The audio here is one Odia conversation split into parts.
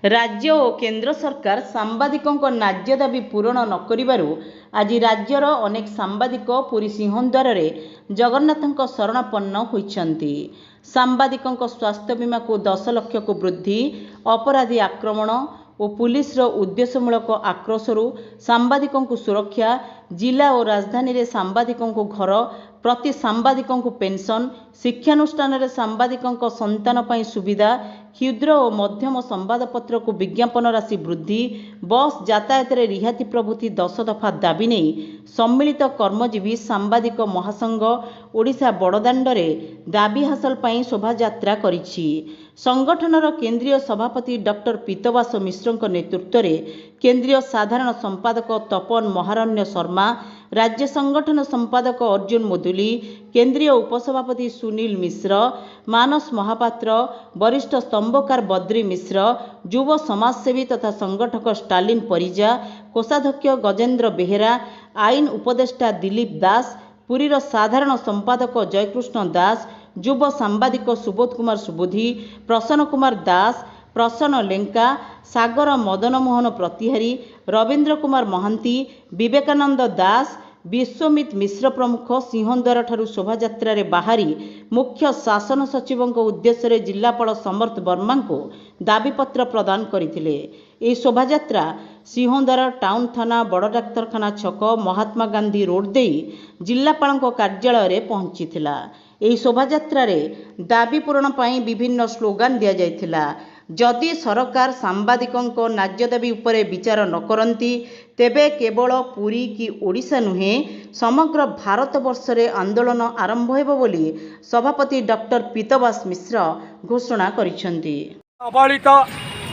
ରାଜ୍ୟ ଓ କେନ୍ଦ୍ର ସରକାର ସାମ୍ବାଦିକଙ୍କ ନ୍ୟାଯ୍ୟ ଦାବି ପୂରଣ ନ କରିବାରୁ ଆଜି ରାଜ୍ୟର ଅନେକ ସାମ୍ବାଦିକ ପୁରୀ ସିଂହଦ୍ୱାରରେ ଜଗନ୍ନାଥଙ୍କ ଶରଣାପନ୍ନ ହୋଇଛନ୍ତି। ସାମ୍ବାଦିକଙ୍କ ସ୍ୱାସ୍ଥ୍ୟ ବୀମାକୁ 10 ଲକ୍ଷକୁ ବୃଦ୍ଧି, ଅପରାଧୀ ଆକ୍ରମଣ ଓ ପୁଲିସର ଉଦ୍ଦେଶ୍ୟମୂଳକ ଆକ୍ରୋଶରୁ ସାମ୍ବାଦିକଙ୍କୁ ସୁରକ୍ଷା, ଜିଲ୍ଲା ଓ ରାଜଧାନୀରେ ସାମ୍ବାଦିକଙ୍କୁ ଘର, ପ୍ରତି ସାମ୍ବାଦିକଙ୍କୁ ପେନ୍ସନ୍, ଶିକ୍ଷାନୁଷ୍ଠାନରେ ସାମ୍ବାଦିକଙ୍କ ସନ୍ତାନ ପାଇଁ ସୁବିଧା, କ୍ଷୁଦ୍ର ଓ ମଧ୍ୟମ ସମ୍ବାଦପତ୍ରକୁ ବିଜ୍ଞାପନ ରାଶି ବୃଦ୍ଧି, ବସ୍ ଯାତାୟାତରେ ରିହାତି ପ୍ରଭୃତି 10 ଦଫା ଦାବି ନେଇ ସମ୍ମିଳିତ କର୍ମଜୀବୀ ସାମ୍ବାଦିକ ମହାସଂଘ ଓଡ଼ିଶା ବଡ଼ଦାଣ୍ଡରେ ଦାବି ହାସଲ ପାଇଁ ଶୋଭାଯାତ୍ରା କରିଛି। ସଂଗଠନର କେନ୍ଦ୍ରୀୟ ସଭାପତି ଡକ୍ଟର ପୀତବାସ ମିଶ୍ରଙ୍କ ନେତୃତ୍ୱରେ କେନ୍ଦ୍ରୀୟ ସାଧାରଣ ସମ୍ପାଦକ ତପନ ମହାରଣ୍ୟ ଶର୍ମା, ରାଜ୍ୟ ସଂଗଠନ ସମ୍ପାଦକ ଅର୍ଜୁନ ମୁଦୁଲି, କେନ୍ଦ୍ରୀୟ ଉପସଭାପତି ସୁନୀଲ ମିଶ୍ର, ମାନସ ମହାପାତ୍ର, ବରିଷ୍ଠ ସ୍ତମ୍ଭକାର ବଦ୍ରି ମିଶ୍ର, ଯୁବ ସମାଜସେବୀ ତଥା ସଂଗଠକ ଷ୍ଟାଲିନ ପରିଜା, କୋଷାଧ୍ୟକ୍ଷ ଗଜେନ୍ଦ୍ର ବେହେରା, ଆଇନ ଉପଦେଷ୍ଟା ଦିଲୀପ ଦାସ, ପୁରୀର ସାଧାରଣ ସମ୍ପାଦକ ଜୟକୃଷ୍ଣ ଦାସ, ଯୁବ ସାମ୍ବାଦିକ ସୁବୋଧ କୁମାର ସୁବୁଦ୍ଧି, ପ୍ରସନ୍ନ କୁମାର ଦାସ, ପ୍ରସନ୍ନ ଲେଙ୍କା, ସାଗର ମଦନମୋହନ ପ୍ରତିହାରୀ, ରବୀନ୍ଦ୍ର କୁମାର ମହାନ୍ତି, ବିବେକାନନ୍ଦ ଦାସ, ବିଶ୍ୱମିତ ମିଶ୍ର ପ୍ରମୁଖ ସିଂହଦ୍ୱାରଠାରୁ ଶୋଭାଯାତ୍ରାରେ ବାହାରି ମୁଖ୍ୟ ଶାସନ ସଚିବଙ୍କ ଉଦ୍ଦେଶ୍ୟରେ ଜିଲ୍ଲାପାଳ ସମର୍ଥ ବର୍ମାଙ୍କୁ ଦାବିପତ୍ର ପ୍ରଦାନ କରିଥିଲେ। ଏହି ଶୋଭାଯାତ୍ରା ସିଂହଦ୍ୱାର, ଟାଉନ ଥାନା, ବଡ଼ ଡାକ୍ତରଖାନା ଛକ, ମହାତ୍ମା ଗାନ୍ଧୀ ରୋଡ ଦେଇ ଜିଲ୍ଲାପାଳଙ୍କ କାର୍ଯ୍ୟାଳୟରେ ପହଞ୍ଚିଥିଲା। ଏହି ଶୋଭାଯାତ୍ରାରେ ଦାବି ପୂରଣ ପାଇଁ ବିଭିନ୍ନ ସ୍ଲୋଗାନ ଦିଆଯାଇଥିଲା। ଯଦି ସରକାର ସାମ୍ବାଦିକଙ୍କ ନ୍ୟାଯ୍ୟ ଦାବି ଉପରେ ବିଚାର ନ କରନ୍ତି, ତେବେ କେବଳ ପୁରୀ କି ଓଡ଼ିଶା ନୁହେଁ, ସମଗ୍ର ଭାରତବର୍ଷରେ ଆନ୍ଦୋଳନ ଆରମ୍ଭ ହେବ ବୋଲି ସଭାପତି ଡକ୍ଟର ପୀତବାସ ମିଶ୍ର ଘୋଷଣା କରିଛନ୍ତି। ଅବହେଳିତ,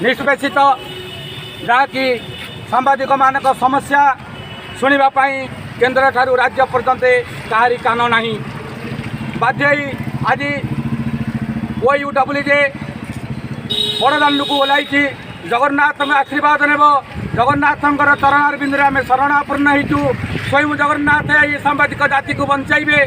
ନିଷ୍ପେଷିତ, ଯାହାକି ସାମ୍ବାଦିକମାନଙ୍କ ସମସ୍ୟା ଶୁଣିବା ପାଇଁ କେନ୍ଦ୍ରଠାରୁ ରାଜ୍ୟ ପର୍ଯ୍ୟନ୍ତ କାହାରି କାନ ନାହିଁ। ବାଧ୍ୟ ହୋଇ ଆଜି ଓୟୁଡବ୍ଲ୍ୟୁଜେ ବଡ଼ଦାଣ୍ଡକୁ ଓହ୍ଲାଇଛି। ଜଗନ୍ନାଥଙ୍କ ଆଶୀର୍ବାଦ ନେବ। ଜଗନ୍ନାଥଙ୍କର ଚରଣାରବିନ୍ଦରେ ଆମେ ଶରଣାପନ୍ନ ହେଇଛୁ। ସ୍ୱୟଂ ଜଗନ୍ନାଥ ଏହି ସାମ୍ବାଦିକ ଜାତିକୁ ବଞ୍ଚାଇବେ।